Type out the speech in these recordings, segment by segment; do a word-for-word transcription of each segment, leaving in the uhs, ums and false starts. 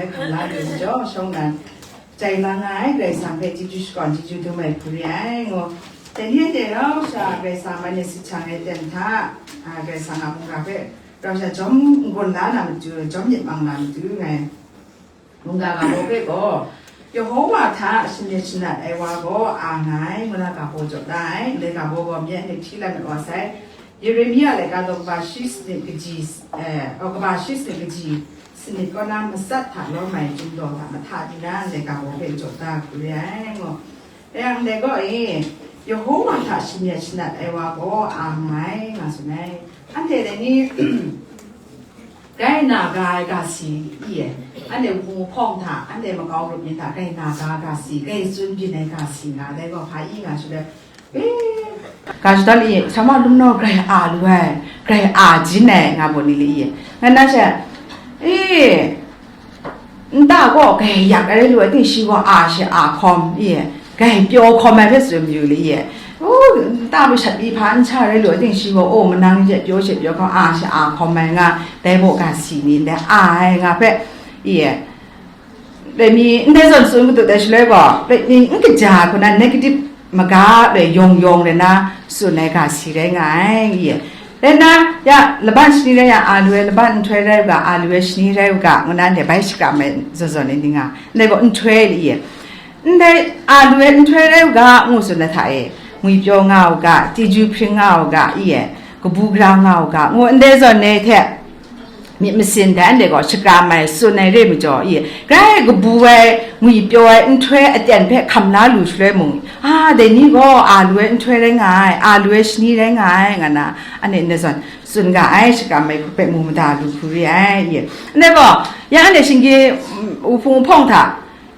Hkam la lu majaw, shawng nnan jai la nga ai Karai Kasang hpe chyeju shakawn chyeju dum ai hku re ai, ngu. Dai ni anhte rau sha Karai Kasang a man e sit shang ai ten hta, a, Karai Kasang a mungga hpe rau sha jawm n-gun la na matu, jawm myit mang na matu ngai. Mungga ga baw hpe gaw, Yehowa hta shamyet shanat ai wa gaw a nga ai, ngu na ga baw jaw da ai. Ndai ga baw gaw myen hte hti lat mat wa sai. Yeremia laika daw kaba shi sanit kaji, eh, oh, kaba shi sanit kaji sanit kaw na matsat hta lawm ai chyum daw hta mahta di na ndai ga baw hpe jaw da hku re ai, ngu. Dai yang ndai gaw e, Yehowa hta shamyet shanat ai wa gaw a nga ai, nga tsun ai. Anhte dai ni, grai na ga ai ga si i e, anhte hpung hpawng hta, anhte makau grup ni hta grai na ga ai ga si, grai tsun byin ai ga si nga, dai gaw hpa i nga shaloi, e, ga shadawn i, sa ma lum naw grai a lu ai, grai a jin ai, nga baw ni le i e, nga na she, e, nta gaw grai yak ai rai lu ai ting, shi gaw a she a hkawm i e, grai pyaw hkawm ai hpe tsun mayu le i e. U, nta mashat pyi hpa n sha rai lu ai ting, shi gaw, o, manang ni hte pyaw she pyaw hkawm, a she a hkawm ai nga, dai baw ga si ni ndai a ai nga hpe i e. Dai mi ndai zawn tsun matut ai shaloi gaw, dai ni n kaja ai hku na negative maga loi yawng yawng rai na tsun ai ga si rai nga ai, i e. Rai nna, ya, laban shani rai yang, a lu ai laban nhtoi rai u ga, a lu ai shani rai u ga, ngu na ndai bai shakram ai zawn zawn ai ni nga, ndai gaw nhtoi li i e. Ndai a lu ai nhtoi rai u ga, ngu tsun ai hta e, ngwipyaw nga u ga, chyeju hpring nga u ga, i e, kabu gara nga u ga, ngu ndai zawn ai hte, myit masin dai anhte gaw shakram ai, tsun ai re majaw, i, grai kabu ai, ngwipyaw ai nhtoi aten hpe hkam la lu shaloi mung, a, dai ni gaw a lu ai nhtoi rai nga ai, a lu ai shani rai nga ai, nga na, anhte ndai zawn tsun ga ai, shakram ai hku hpe mu mada lu hku re ai, i. Anhte gaw, ya anhte shinggi, mm, wuhpung wuhpawng hta,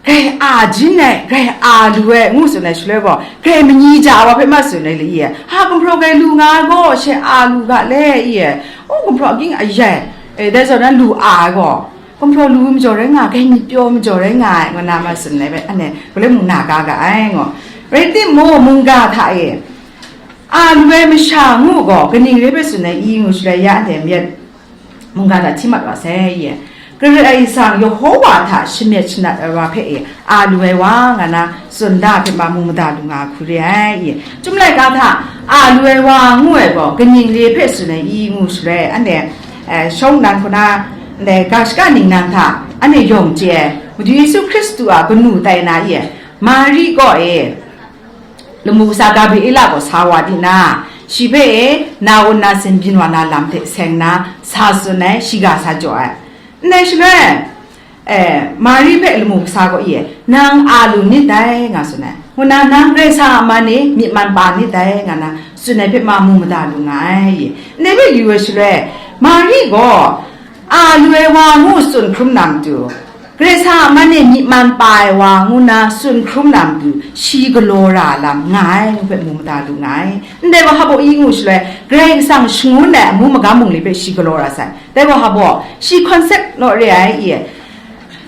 grai a jin ai, grai a lu ai, ngu tsun ai shaloi gaw, grai manyi ja wa hpe ma tsun ai le i e. Ha, gumhpraw grai lu nga ai gaw, she a lu ga le i e. O, gumhpraw agyin ayai, e, dai zawn na lu a ai gaw, gumhpraw lu majaw rai nga, grai myit pyaw majaw rai nga ai, ngu na ma tsun ai hpe, anhte galoi mung na ga ga ai, ngu. Rai timung, mungga hta e, a lu ai masha ngu gaw, kaning re hpe tsun ai i, ngu shaloi ya anhte myit mungga hta hti mat wa sai, i e. Karai Kasang Yehowa hta shamyet shanat ai wa hpe e, a lu ai wa, nga na, tsun da hpe ma mu mada lu nga hku re ai, i e. Chyum laika hta, a lu ai wa ngu ai gaw, kaning re hpe tsun ai i, ngu shaloi, anhte, eh, shawng nnan hku na, ndai ga shaka ningnan hta, anhte yawng chye ai, Madu Yesu Hkristu a kanu tai na i e, Mari gaw e, lamu kasa Gabriela gaw sa wa di na, shi hpe e na-un nasin byin wa na lam hte seng nna sa tsun ai, shiga sa jaw ai. Ndai shaloi, e, Mari hpe lamu kasa gaw i e, nang a lu nit dai, nga tsun ai, ngu na, nang Karai Kasang a man e myit man pa nit dai, nga na tsun ai hpe ma mu mada lu nga ai, i. Ndai hpe yu ai shaloi, Mari gaw, a lu ai wa ngu tsun hkrum na matu, Karai Kasang a man e myit man pa ai wa ngu na tsun hkrum na matu, shi galaw ra lam nga ai ngu hpe mu mada lu nga ai. Ndai wa hpa baw i ngu shaloi, Karai Kasang shangun ai amu magam bungli hpe shi galaw ra sai. Dai wa hpa baw, shi concept naw re ai, i e.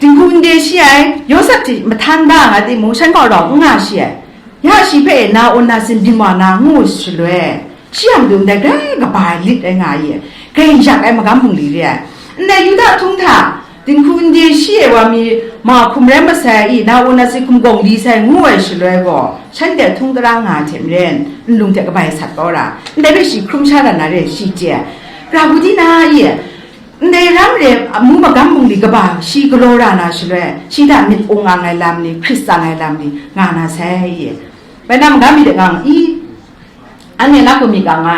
Dinghku n de shi ai, Yawsep hte mahtan da nga timung, shan gaw rau n nga shi ai. Ya shi hpe na-un nasin byin wa na ngu shaloi, shi a matu ndai grai kaba ai lit rai nga ai, grai yak ai magam bungli re ai. Ndai Yuda htung hta, dinghku n de shi ai wa mi ma hkum rai masai i, na-un nasin hkum gawng li sai ngu ai shaloi gaw, shanhte htung tara nga ai hte maren, nlung hte kabai sat kau ra, ndai hpe shi hkrum sha ra na re shi chye ai. Ra gu di na i, ndai ram re, amu magam bungli kaba shi galaw ra na shaloi, shi hta myit ung ang ai lam ni, hkrit tsang ai lam ni, nga na sai i. Bai na magam mi de nga i, anhte na ku myit ga nga,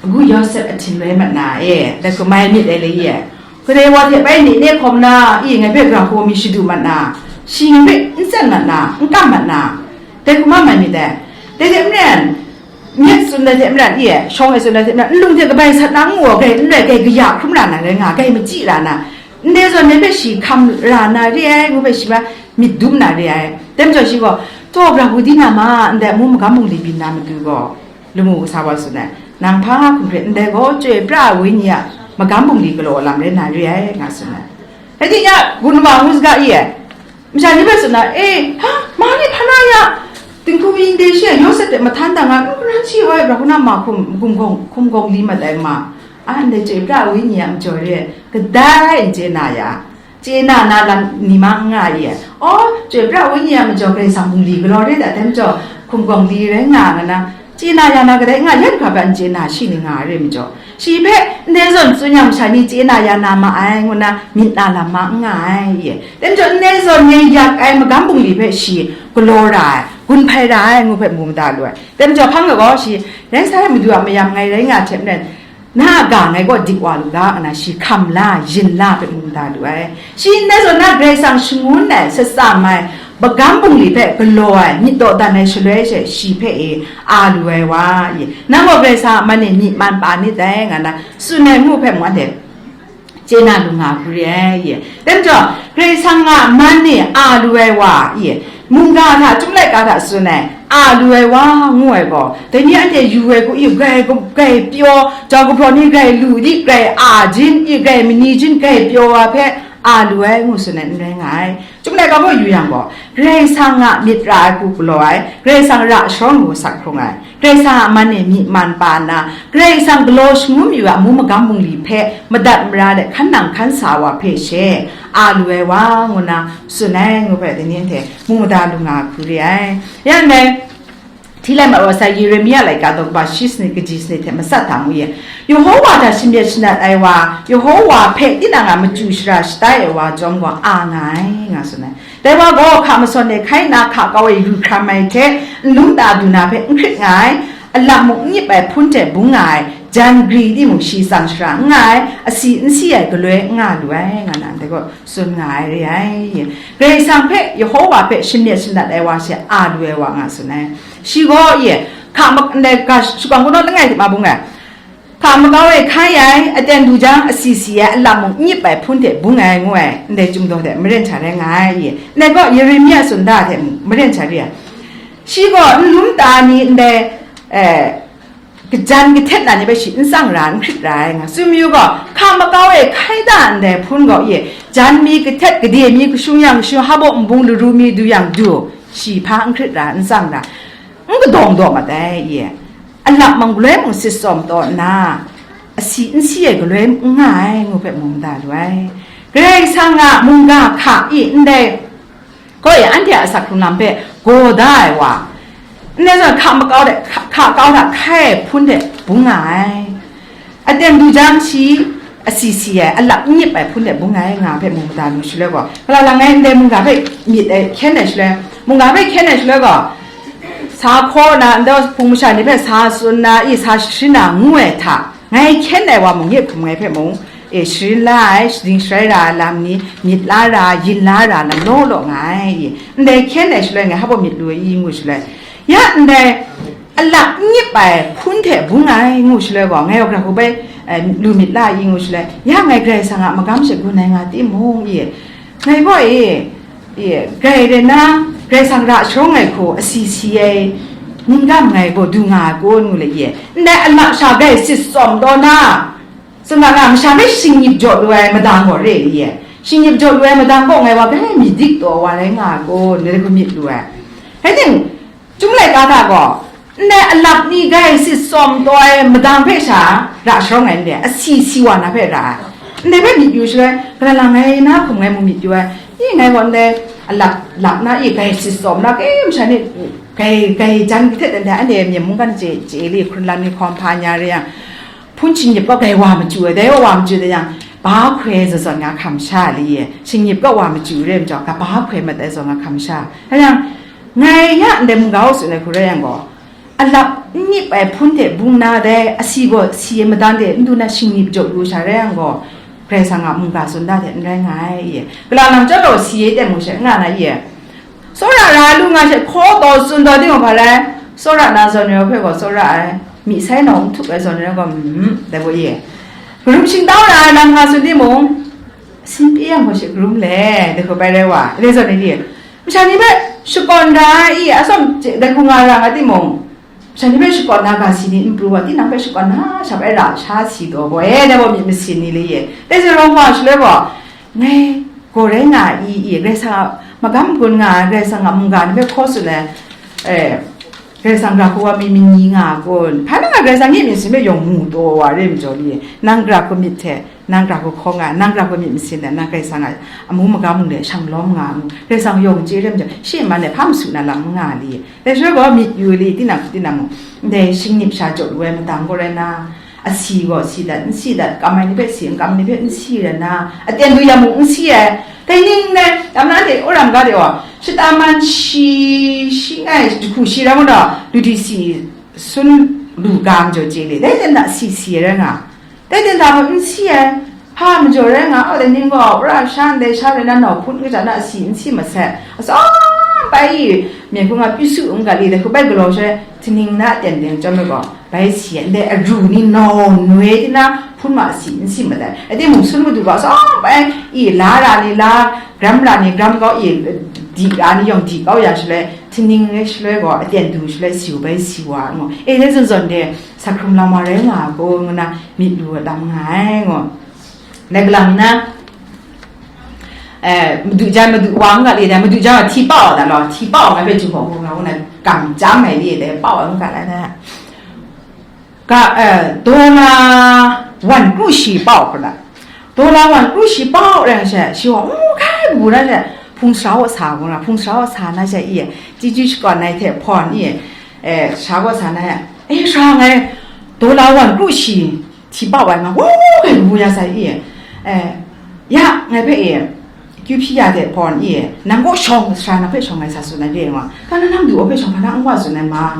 agu Yawsep ahtin rai mat na e, dai hku mai myit ai le i, kadai wa hte bai ni ne hkawm na i, ngai hpe gara hku mi shadu mat na, shi ngai hpe n tsen mat na, n kam mat na, dai hku ma mai myit dai. Dai hte maren, myit tsun ai hte maren, i e, shawng e tsun ai hte maren, nlung hte kabai sat na n mu ai, grai n rai, grai kaya hkrum ra na rai nga, grai machyi ra na, ndai zawn ni hpe shi hkam ra na re ai, ngu hpe shi hpa myit dum na re ai. Dai majaw shi gaw, taw, gara gu di na ma, ndai amu magam bungli byin na matu gaw, lamu kasa wa tsun ai, nang hpa hkum hkrit ndai gaw Chyoi pra ai Wenyi a magam bungli galaw lam rai na re ai, nga tsun ai. Rai timung, gun wa ngu saga i e, masha ni hpe tsun na, e, ha, ma ni hpa na ya, dinghku yin de shi e, Yawsep hte mahtan da nga, n hparan shi ai, gara hku na ma hkum, hkum gawng, hkum gawng li mat ai ma, a, ndai Chyoi pra ai Wenyi a majaw re ai, kadai n chye na ya, Chye na na lam ni ma n nga ai. Aw, chyoi pra ai wenyi a majaw Karai Kasang bungli galaw re ai, dai majaw hkum gawng li rai nga, nga na, chye na ya na kadai nga, yan hkra hpe n chye na shi ni nga ai re majaw, shi hpe ndai zawn tsun yang masha ni chye na ya na ma ai, ngu na myit na lam ma n nga ai. Dai majaw ndai zawn e yak ai magam bungli hpe shi galaw ra ai, gun hpai ra ai, ngu hpe mu mada lu ai. Dai majaw hpang gaw shi, rai sa ai, Madu a mayam ngai rai nga hte maren, na a ga ngai kaw dik wa lu ga, ngu na shi hkam la, yin la hpe mu mada lu ai. Shi ndai zawn na Karai Kasang shangun ai, shatsam ai, magam bungli hpe galaw ai, myit dawdan ai shaloi she, shi hpe e a lu ai wa, i, nang gaw Karai Kasang a man e myit man pa nit dai, nga na tsun ai ngu hpe mu anhte chye na lu nga hku re ai, i. Dai majaw, Karai Kasang a man e a lu ai wa, i, mungga hta, chyum laika hta tsun ai, a lu ai wa, ngu ai gaw, dai ni anhte yu ai hku, i, grai, grai pyaw, jau kahpraw ni grai lu di, grai a jin, i, grai mani jin, grai pyaw wa hpe a lu ai, ngu tsun ai n rai nga ai. Chyum laika gaw yu yang gaw, Karai Kasang a myit ra ai hku galaw ai, Karai Kasang ra sharawng ai hku sak hkrung ai, Karai Kasang a man e myit man pa nna, Karai Kasang galaw shangun mayu ai amu magam bungli hpe madat mara let hkan nang hkan sa ai wa hpe she a lu ai wa, ngu na tsun ai, ngu hpe dai ni anhte mu mada lu nga hku re ai. Ya ndai, Hti lai mat wa sai, Yeremia laika daw kaba shi sanit kaji sanit hte matsat hta ngu ye, Yehowa hta shamyet shanat ai wa, Yehowa hpe tinang a machyu shara shatai ai wa chyawm gaw a nga ai, nga tsun ai. Dai wa gaw hka masawn e hkai nna hka kau e yu hkram ai hte, nlung ta du na hpe n hkrit nga ai, alap mung n nyip ai hpun hte bung nga ai, jan gri timung shi tsang shara n nga ai, asi n si ai galoi n nga lu ai, nga na ndai gaw tsun nga ai re ai. Karai Kasang hpe, Yehowa hpe shamyet shanat ai wa she a lu ai wa nga tsun ai. Shi gaw, ye, hka mak-, ndai ga shakawng kanawn langai hte ma bung ai. Hka makau e hkai ai, aten du jang asi si ai, alam mung n nyip ai hpun hte bung ai, ngu ai, ndai chyum daw hte maren sha rai nga ai, ye. Ndai gaw Yeremia tsun da hte mung maren sha re ai. Shi gaw nlum ta ni ndai, eh, kajan kahtet na ni hpe shi n tsang ra, n hkrit ra ai, nga tsun mayu gaw, hka makau e hkai da ndai hpun gaw, ye, jan mi kahtet, gade mi kashung yang kashung, hpaw nbung laru mi du yang du, shi hpa n hkrit ra, n tsang ra, n kadawng daw mat ai, ye. Alap mung galoi mung sit tsawm taw nna, asi n si ai galoi n nga ai, ngu hpe mu mada lu ai. Karai Kasang a mungga hka i ndai, gaw e, anhte a asak hkrung lam hpe gaw da ai wa, ndai zawn hka makau hte, hka, hka kau hta hkai ai hpun hte bung nga ai. Aten du jang shi, asi si ai, alap n nyip ai hpun hte bung nga ai, nga hpe mu mada lu shaloi gaw, gala lang ai ndai mungga hpe myit ai hkyen ai shaloi, mungga hpe hkyen ai shaloi gaw, sa hkaw na, ndai hpung masha ni hpe sa tsun na, i sa sharin na ngu ai hta, ngai hkyen ai wa mung, nye hkum ngai hpe mung, e, sharin la ai, shading sharai ra ai lam ni, myit la ra, yin la ra lam law law nga ai, i, ndai hkyen ai shaloi ngai hpa myit lu ai i, ngu shaloi, ya ndai alap n nyip ai hpun hte bung ai, ngu shaloi gaw, ngai gaw gara hku bai, e, lu myit la ai i, ngu shaloi, ya ngai Karai Kasang a magam shagun ai nga timung, i, ngai gaw, e, e, grai rai na, Karai Kasang ra sharawng ai hku, asi si ai, ningdam ngai gaw du nga ai kun, ngu le, i, ndai alap sha grai sit tsawm taw na, Tsun ga na, masha hpe shingnip jaw lu ai madang gaw re ai, shingnip jaw lu ai madang gaw ngai wa grai myit dik taw wa rai nga ai kun, ngai hpe myit lu ai. Rai tim, Chyum laika hta gaw, ndai alap ni grai sit tsawm taw ai madang hpe sha ra sharawng ai n re ai, asi si wa na hpe ra ai. Ndai hpe myit yu shaloi, gara lang ngai na hkum ngai mu myit yu ai, i ngai gaw ndai alap lap na i grai sit tsawm na, e, masha ni grai, grai jan kahtet ai ndai, anhte myen mungkan chye, chye li, hkrun lam ni hkawm hpa nya re yang, Hpun shingnip gaw grai wa machyu ai, dai wa machyu dai yang, ba hkoi zawn zawn nga hkam sha li ye, shingnip gaw wa machyu re ai majaw, ga ba hkoi mat ai zawn nga hkam sha. Rai yang, ngai ya ndai mungga hku tsun ai hku rai yang gaw, alap n nyip ai hpun hte bung na dai, asi gaw si ai madan de n du na shingnip jaw lu sha rai yang gaw, Karai Kasang a mungga tsun da hte n rai nga ai ye. Gala lam chyawm gaw si ai teng mung she n nga na ye. Tsawra ra lu nga she, hkaw taw tsun taw timung hpa rai, tsawra na zawn ni hpe gaw tsawra ai, myi sai nawng n htup ai zawn ni gaw, mm, dai gaw ye. Karum shingtau ra ai lam nga tsun timung, sin pyi yang hpaw she karum le, dai hku bai rai wa, dai zawn ni, masha ni hpe shakawn ra ai, atsawm dai hku nga ra nga timung, masha ni hpe shakawn na ga si ni n pru wa, tinang hpe shakawn na sha bai ra sha si taw gaw, e, dai gaw myit masin ni le ye, dai zawn rawng wa shaloi gaw, Ngai gaw rai nga ai i, i, Karai Kasang a magam gun nga ai, Karai Kasang a mungga ni hpe hkaw tsun ai, e, Karai Kasang gara hku wa mi mani nga ai kun? Hpa na nga Karai Kasang nye myit sin hpe yawng mu taw wa re ai majaw ni, nang gara hku myit hte nang gara hku hkawng nga, nang gara hku myit masin ai, nang Karai Kasang a amu maga mung de shang lawm nga mu, Karai Kasang yawng chye re majaw, shi man de hpa masu na lam n nga li, dai shaloi gaw myit yu li, tinang, tinang mung, ndai shingnip sha jaw lu ai madang gaw rai na, asi gaw si dat, n si dat, kam ai ni hpe si, n kam ai ni hpe n si rai na, aten du ya mung n si ai, dai ning dai, dam na de, oram ga de, aw, shata man shi, shi ngai, jahku shi ram gaw, lu di si, sun lu ga majaw chye le, dai ten da si si ai rai nga, dai ten da gaw n si ai, hpa majaw rai nga, aw, dai ning gaw, wora sha ndai sha rai na, nau hpun kaja na si n si masai, atsawm bai i, myen hkung a pyi su n ga li, dai hku bai galaw shaloi, htingning na aten deng chyawm ai gaw, bai si ai, ndai aru ni nau noi di na, hpun ma si n si madai, a timung sun madu gaw, atsawm bai i, la ra ni la, gram ra ni gram gaw i, di ra ni yawng di kau ya shaloi, htingning rai shaloi gaw, aten du shaloi, si u bai si wa, ngu, e, dai zawn zawn de, sa hkrum lam wa rai nga, ko, ngu na, myit lu wa tam nga ai, ngu. Dai galang na, eh, madu jan madu wa n ga li dai, madu jan wa hti pau da law, hti pau nga hpe jung hkawk hkawk nga, ngu na, kam chyam ai li dai, pau n ga la da. Ga, eh, dola wan kru shi pau hkra, dola wan kru shi pau rai she, shi wa, ngu kai bu na she, hpung sara wa sa, ngu na, hpung sara wa sa na she, i, chyeju shakawn ai hte hpawn, i, eh, sara wa sa na, eh, sara ngai, dola wan kru shi, hti pau ai nga, wu, kai bu ya sai i, eh, ya, ngai hpe i, kyu hpyi ya de hpawn i, nang kaw shawng, sara nang hpe shawng ai sa tsun ai re nga, ka na nang du wa hpe shawng hpa na n wa tsun ai ma,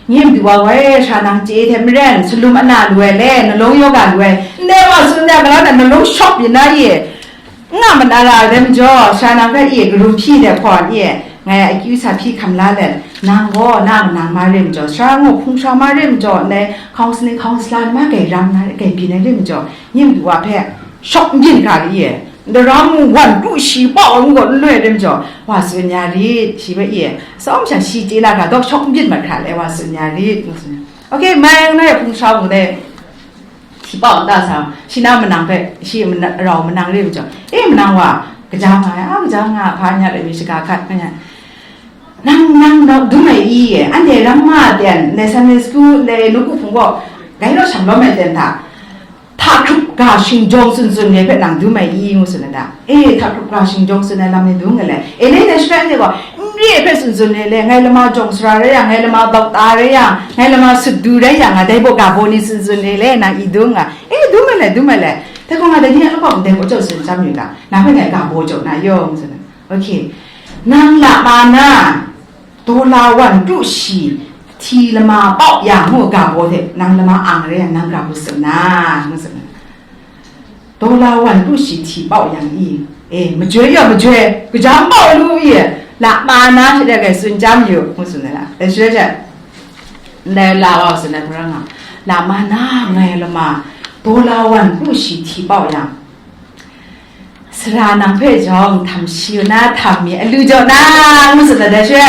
nye madu wa wai, sara nang chye hte maren, salum ana lu ai le, nalawng yaw ga lu ai, ndai wa tsun ai, gala na nalawng shawp yin na i, n nga mana ra ai dai majaw, sara nang hpe i, karum hpyi de hpawn i, ngai akyu sa hpyi hkam la let, nang gaw na manang ma re majaw, sara ngu hpung sara ma re majaw, ndai counseling, counsellor ni ma gai ram na, gai byin ai re majaw, nye madu wa hpe shawk n byin hkra li e, ndaram wan kru shi pau ai ngu gaw n loi ai re majaw, wa tsun ya rit, shi hpe e, atsawm sha shi chye na hkra dawk shawk n byin mat hkra le, wa tsun ya rit, ngu tsun ya. Ok, mai ngai hpung sara mung dai, hti pau nta sa, shi na manang hpe, shi mana-, rau manang re majaw, e, manang wa, kaja nga ai, a, kaja nga, hpa nya lai mi shaga hkat, nga nya. Nang, nang, nang dum ai i, anhte ram nga ten, ndai Sunday school, ndai nawku hpung gaw, gai naw shang lawm ai ten hta, hta hkrup ga shingjawng tsun tsun ni hpe nang dum ai i, ngu tsun ai ta? E, hta hkrup ga shingjawng tsun ai lam ni dum nga le. E, le, le, share ni gaw, n re ai hpe tsun tsun ni le, ngai lama jawng sara rai yang, ngai lama dokta rai yang, ngai lama sut du rai yang, nga dai baw ga baw ni tsun tsun ni le, nang i dum nga. E, dum ai le, dum ai le. Dai gaw nga dai ni a lahkawng ndai baw jaw tsun chyam yu ga, nang hpe ngai ga baw jaw na yawng, ngu tsun ai. Ok. Nang lama na, dola wan kru shi, hti lama pau ya ngu ga baw hte, nang lama ang rai yang, nang ga hku tsun na, ngu tsun ai. Dola wan kru shi hti pau yang i, e, majoi ya majoi, kaja n pau lu i, lama na she de gai tsun chyam yu, ngu tsun ai la. Dai shaloi she, ndai la wa tsun ai hparan nga, lama na ngai lama, dola wan kru shi hti pau yang, sara nang hpe jawng htam shi na htam mi alu jaw na, ngu tsun ai dai she,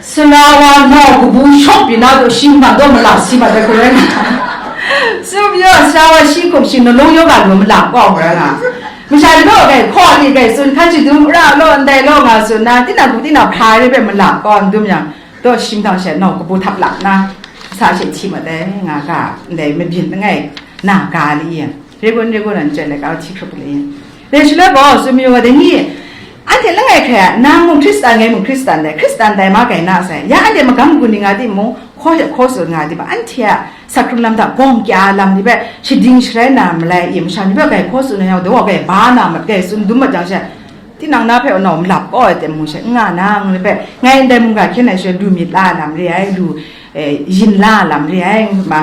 sara wa nau kabu shawk pyi na gaw, shi ma gaw malap si ma dai hkoi rai nga. Tsun pyi gaw, sara wa shi hkum shi nalung yawng ga lu malap kau hkoi rai nga. Masha ni gaw gai hkaw ni gai tsun hkan shadum ra law, ndai law nga tsun na, tinang hku tinang hpa rai hpe malap kau n dum yang, daw shi mahtang she nau kabu htap lap na, sa she hti ma dai nga ga, ndai mabyin langai na ga li yen. Re gun, re gun, an chyai lai, ka hti hkrup lai. Dai shaloi gaw, tsun mayu ga, dai ni, anhte langai hkrai a, nang mung Hkristan, ngai mung Hkristan dai, Hkristan dai ma gai na sai. Ya anhte magam gun ni nga timung, hkaw hkaw tsun nga di ba, anhte a sa hkrum lam hta gawng kya lam ni hpe shading sharai na malai i, masha ni hpe gai hkaw tsun na yawng, daw gai ba na mat, gai tsun dum mat jang she, tinang na hpe nau malap kau ai ten mung she, n nga na, ngu ni hpe, ngai ndai mungga hkyen ai she, lu myit la lam re ai, lu, eh, yin la lam re ai, ngu ma.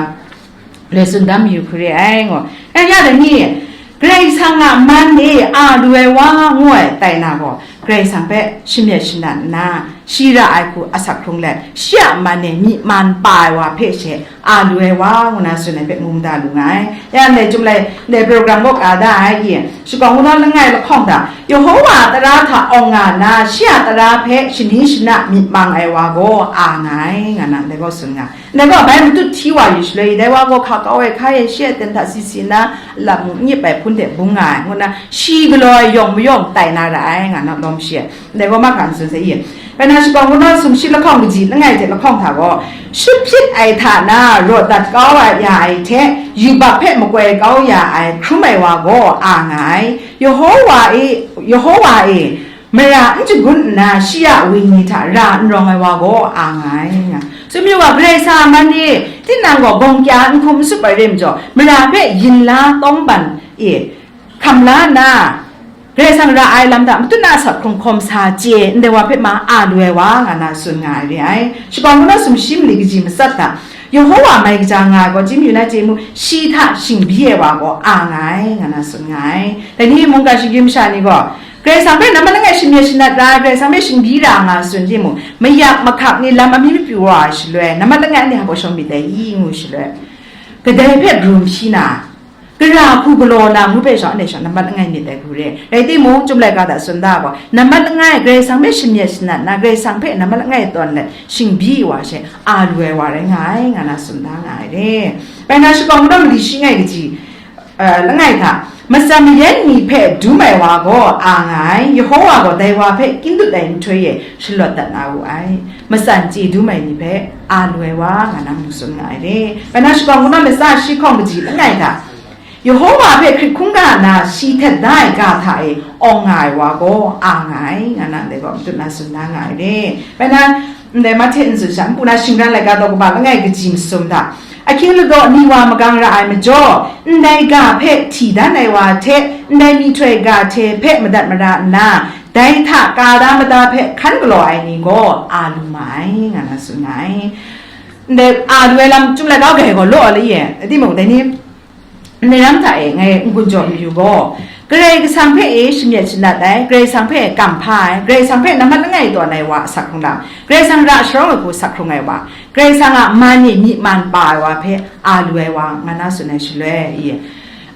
Loi tsun dam yu hkru re ai, ngu. Ngai ya dai ni, Karai Kasang a man e a lu ai wa ngu ai tai na gaw, Karai Kasang hpe shamyet shanan nna, shi ra ai hku asak hkrung let, shi a man e myi man pa ai wa hpe she a lu ai wa ngu na tsun ai hpe mu mada lu nga ai. Ya ndai chyum lai, ndai program gaw ka da ai, i, shakawng wunawng langai lahkawng hta, Yehova a tara hta awng nga nna, shi a tara hpe shani shana myit mang ai wa gaw a nga ai, nga na ndai gaw tsun nga. Ndai gaw, bai matut hti wa yu shaloi, dai wa gaw hka kau ai hkai e, shi a ten hta si si nna, lam n yip ai hpun hte bung nga ai, ngu nna, shi galaw ai yawng mayawng tai na ra ai, nga na lawm shi ai. Ndai gaw, mahkra n tsun sai i. Bai na, Shakawn kungdawn sumshi lahkawng kaji langai hte lahkawng hta gaw, shut hpyit ai hta na raw dat kau ya ai hte, yubak hpe makoi kau ya ai hkrum ai wa gaw a nga ai. Yehowa e, Yehowa e, mara n shagun nna shi a wenyi hta ra n rawng ai wa gaw a nga ai, nga. Tsun mayu ga, Karai Kasang a man e, tinang gaw gawng kya n hkum n sup ai re majaw, mara hpe yin la tawng ban e hkam la nna, Karai Kasang ra ai lam hta matut na asak hkrung hkawm sa chye ndai wa hpe ma a lu ai wa nga na tsun nga ai re ai. Shakawn kungdawn sumshi mali kaji matsat hta, Yehowa mai kaja nga ai gaw, chyeju na chye mu, shi hta shingbyi ai wa gaw a nga ai, nga na tsun nga ai. Dai ni mungkan shinggyim masha ni gaw, Karai Kasang hpe nambat langai shamyet shanat ra, Karai Kasang hpe shingbyi ra nga tsun timung, mayak mahkak ni lam amying mapyu wa ai shaloi, nambat langai anhte hpa shawng myit dai i ngu shaloi, kadai hpe rum hpyi na, gara hku galaw na ngu hpe shawng anhte shawng nambat langai myit dai hku re. Rai timung, Chyum laika hta tsun da gaw, nambat langai Karai Kasang hpe shamyet shanat na, Karai Kasang hpe nambat langai tawn let shingbyi wa she a lu ai wa rai nga ai, nga na tsun da nga ai re. Bai na, Shakawn kungdawn mali shi ngai kaji, eh, langai hta, matsan mayan ni hpe dum ai wa gaw a nga ai, Yehowa gaw dai wa hpe kyin dut ai nhtoi e shalawt dat na wu ai. Matsan chye dum ai ni hpe a lu ai wa nga na mung tsun nga ai re. Bai na, Shakawn kungdawn latsa shi hkawng kaji langai hta, Yehowa hpe hkrit hkungga nna shi htet da ai ga hta e awng nga ai wa gaw a nga ai, nga na ndai gaw matut na tsun da nga ai re. Bai na, ndai Mahte n tsun sha, npu na shingran laika daw kaba langai kaji masum hta, ahkying ladaw ni wa magang ra ai majaw, ndai ga hpe hti dan ai wa hte ndai myihtoi ga hte hpe madat mara nna, dai hta ka da mada hpe hkan galaw ai ni gaw a lu ma ai, nga na tsun nga ai. Ndai a lu ai lam Chyum laika grai gaw law ai le ye, timung dai ni, Nai ram hta e ngai n-gun jaw mayu gaw, Karai Kasang hpe e shamyet shanat ai, Karai Kasang hpe e kamhpa ai, Karai Kasang hpe nambat langai tawn ai wa a sak hkrung lam, Karai Kasang ra sharawng ai hku sak hkrung ai wa, Karai Kasang a man e myi man pa ai wa hpe a lu ai wa, nga na tsun ai shaloi, i,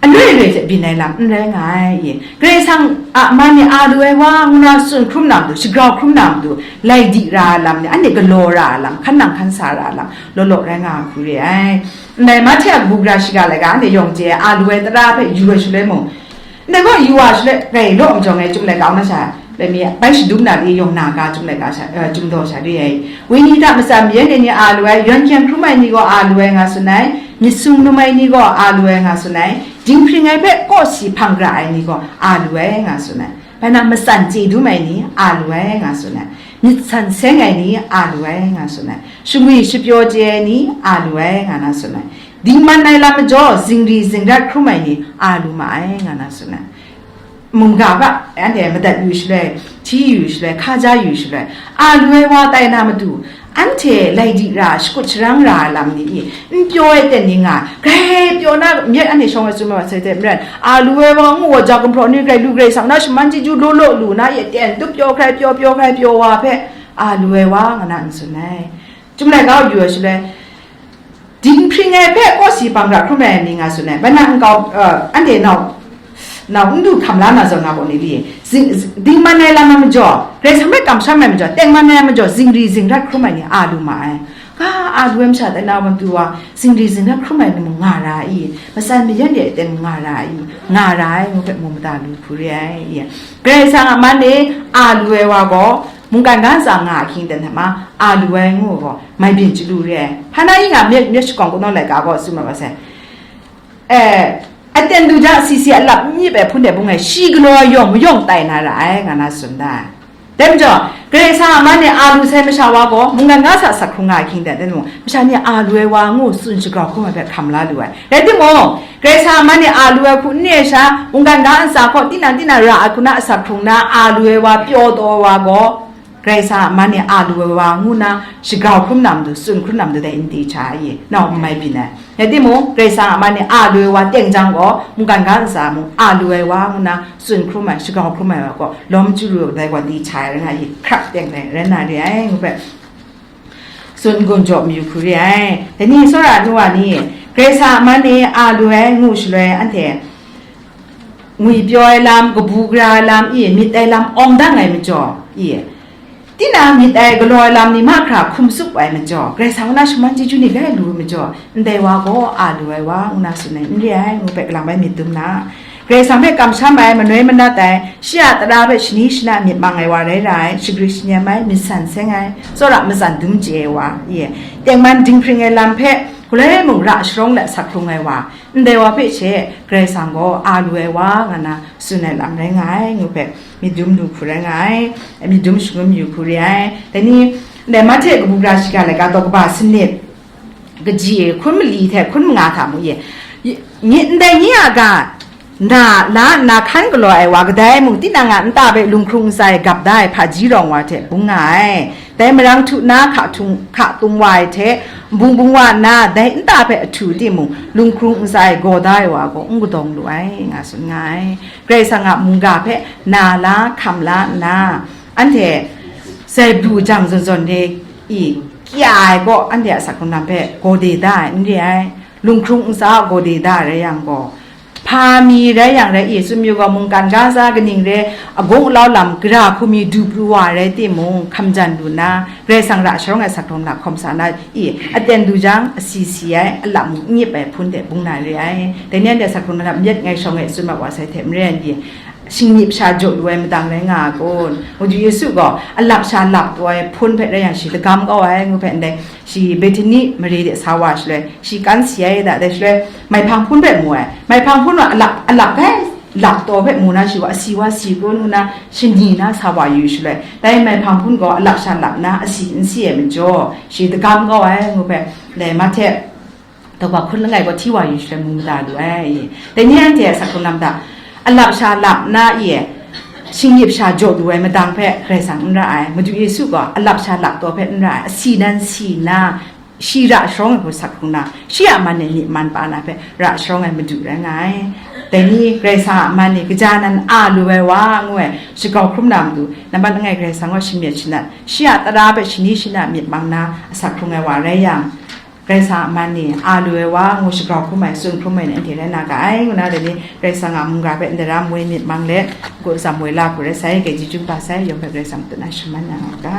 anoi re hte byin ai lam n rai nga ai, i, Karai Kasang a man e a lu ai wa, ngu na tsun hkrum na matu, shagrau hkrum na matu, lai di ra ai lam ni, anhte galaw ra ai lam, hkan nang hkan sa ra ai lam, law law rai nga ai hku re ai. Ndai Mahte a kabu gara shiga laika, anhte yawng chye ai, a lu ai tara hpe yu ai shaloi mung, ndai gaw yu wa shaloi, grai law majaw ngai Chyum laika na sha, bai mi, bai shadum na li yawng na ga Chyum laika sha, eh, Chyum daw sha re ai. Wenyi hta matsan mayan ai ni a lu ai, yawn hkyeng hkrum ai ni gaw a lu ai nga tsun ai, myit sung num ai ni gaw a lu ai nga tsun ai, dinghpring ai hpe kawsi hpang gara ai ni gaw a lu ai nga tsun ai. Bai na, matsan chye dum ai ni a lu ai nga tsun ai, myit san seng ai ni a lu ai nga tsun ai, shangwi shapyaw chye ai ni a lu ai nga na tsun ai, dingman ai lam majaw zingri zingrat hkrum ai ni a lu ma ai nga na tsun ai, mungga hpa anhte madat yu shaloi, hti yu shaloi, hkaja yu shaloi, a lu ai wa tai na matu, anhte lai di ra, shakut sharang ra ai lam ni i, n pyaw ai ten ni nga, grai pyaw na myit anhte shawng ai tsun ai wa sai hte maren, a lu ai wa ngu wa ja gumhpraw ni grai lu grai sang na shaman chyeju law law lu na ye ten tup pyaw hkrai pyaw pyaw hkrai pyaw wa hpe, a lu ai wa nga na n tsun ai. Chyum laika yu ai shaloi, dinghpring ai hpe kawsi hpang gara hkrum ai ni nga tsun ai. Bai na nkau, eh, anhte nau, nau n du hkam la na zawn nga gaw ni li, zing-, dingman ai lam ai majaw, Karai Kasang hpe kamsham ai majaw, tengman ai majaw, zingri zingrat hkrum ai ni a lu ma ai. Ga a lu ai masha tai na matu wa, zingri zingrat hkrum ai ni mung nga ra ai i, matsan mayan de ai teng mung nga ra ai i, nga ra ai ngu hpe mu mada lu hku re ai i. Karai Kasang a man e a lu ai wa gaw, mungkan ga ntsa nga ahkying ten hte ma, a lu ai ngu gaw, mai byin chyalu re ai. Hpa na i nga myit, myit shakawng kungdawn laika gaw tsun mat wa sai. Eh, aten du ja, si si alap n myit ai hpun de bung ai, shi galaw ai yawng mayawng tai na ra ai, nga na tsun da ai. Dai majaw, Karai Kasang a man e a lu sai masha wa gaw, mungkan ga sa sak hkrung nga ai hkying dan, dan mung, masha ni a lu ai wa ngu tsun shagrau hkrum ai hpe hkam la lu ai. Rai timung, Karai Kasang a man e a lu ai hku n re ai sha, mungkan ga ntsa hkaw tinang tinang ra ai hku na asak hkrung na, a lu ai wa pyaw taw ai wa gaw, Karai Kasang a man e a lu ai wa ngu na shagrau hkrum na matu, tsun hkrum na matu dai n di hta ai, nau n mai byin ai. Rai timung, Karai Kasang a man e a lu ai wa teng jang gaw, mungkan ga ntsa mung a lu ai wa ngu na tsun hkrum ai, shagrau hkrum ai wa gaw, lawm chyalu ai dai gaw di hta ai rai nga ai, hkrap teng dai rai na re ai, ngu hpe tsun n-gun jaw mayu hku re ai. Dai ni, tsawra nu wa ni, Karai Kasang a man e a lu ai ngu shaloi, anhte ngwi pyaw ai lam, kabu gara ai lam, i, myit ai lam awng dang ai majaw, i, tinang myit ai galaw ai lam ni mahkra hkum tsup ai majaw, Karai Kasang na shaman chyeju ni grai lu ai majaw, ndai wa gaw a lu ai wa, ngu na tsun ai, n re ai, ngu hpe kalang bai myit dum na. Karai Kasang hpe kamsham ai, manoi manat ai, shi a tara hpe shani shana myit mang ai wa rai ra ai, shagrit shanyam ai, myit san seng ai, tsawra matsan dum chye ai wa, ye, tengman dinghpring ai lam hpe galoi mung ra sharawng let sak hkrung ai wa, ndai wa hpe she Karai Kasang gaw a lu ai wa nga na tsun ai lam rai nga ai, ngu hpe myit dum lu hku rai nga ai, myit dum shangun yu hku re ai. Dai ni, ndai Mahte kabu gara shiga laika daw kaba sanit, kaji e hkun mali hte hkun manga hta mu ye, nyi, ndai nyi a ga, na la nna hkan galaw ai wa kadai mung, tinang a nta hpe lunghkrung ntsa e gap da ai hpaji rawng wa hte bung nga ai. Dai marang htu na hka htung, hka tung wa ai hte, bung bung wa nna, dai nta hpe ahtu timung, lunghkrung ntsa e gaw da ai wa gaw n kadawng lu ai, nga tsun nga ai. Karai Kasang a mungga hpe na la, hkam la nna, anhte zaibru jang zawn zawn de i kya ai kaw, anhte a sak hkrung lam hpe gawde da ai n re ai. Lunghkrung ntsa a gawde da ai rai yang gaw, hpa mi rai yang rai i, tsun mayu gaw, mungkan ga za kaning re, agung alau lam gara hku mi du pru wa rai timung, hkam jan lu na, Karai Kasang ra sharawng ai sak hkrung na hkawm sa na i, aten du jang, asi si ai, alap mung n yip ai hpun hte bung na re ai. Dai ni anhte sak hkrung na myit ngai shawng e tsun mat wa sai hte maren i, shingnip sha jaw lu ai madang rai nga a kun? Madu Yesu gaw alap sha lap taw ai hpun hpe rai yang, shi lagam kau ai ngu hpe ndai, shi Bethani mare de sa wa shaloi, shi kan si ai da, dai shaloi, maihpang hpun hpe mu ai. Maihpang hpun wa alap, alap kai lap taw hpe mu na, shi wa asi wa si kun ngu na, shani na sa wa yu shaloi, dai maihpang hpun gaw alap sha lap na asi n si ai majaw, shi lagam kau ai ngu hpe, dai Mahte daw kaba hkun langai gaw hti wa yu shaloi mu mada lu ai. Dai ni anhte a sak hkrung lam hta, alap sha lap na i, shingnip sha jaw lu ai madang hpe Karai Kasang n ra ai. Madu Yesu gaw alap sha lap taw hpe n ra ai, asi nan si nna, shi ra sharawng ai hku sak hkrung na, shi a man e myit man pa na hpe ra sharawng ai Madu rai nga ai. Dai ni Karai Kasang a man e kaja nan a lu ai wa ngu ai, shagau hkrum na matu, nambat langai Karai Kasang gaw shamyet shanat, shi a tara hpe shani shana myit mang na asak hkrung ai wa rai yang, Karai Kasang a man ni a lu ai wa ngu shagrau hkrum ai, tsun hkrum ai ni anhte rai na ga ai, ngu na dai ni Karai Kasang a mungga hpe ndai ra moi myit mang let, guzam woi la hku rai sai, kaji chyum kaba sai, yawng hpe Karai Kasang matu na shaman ya nga ga.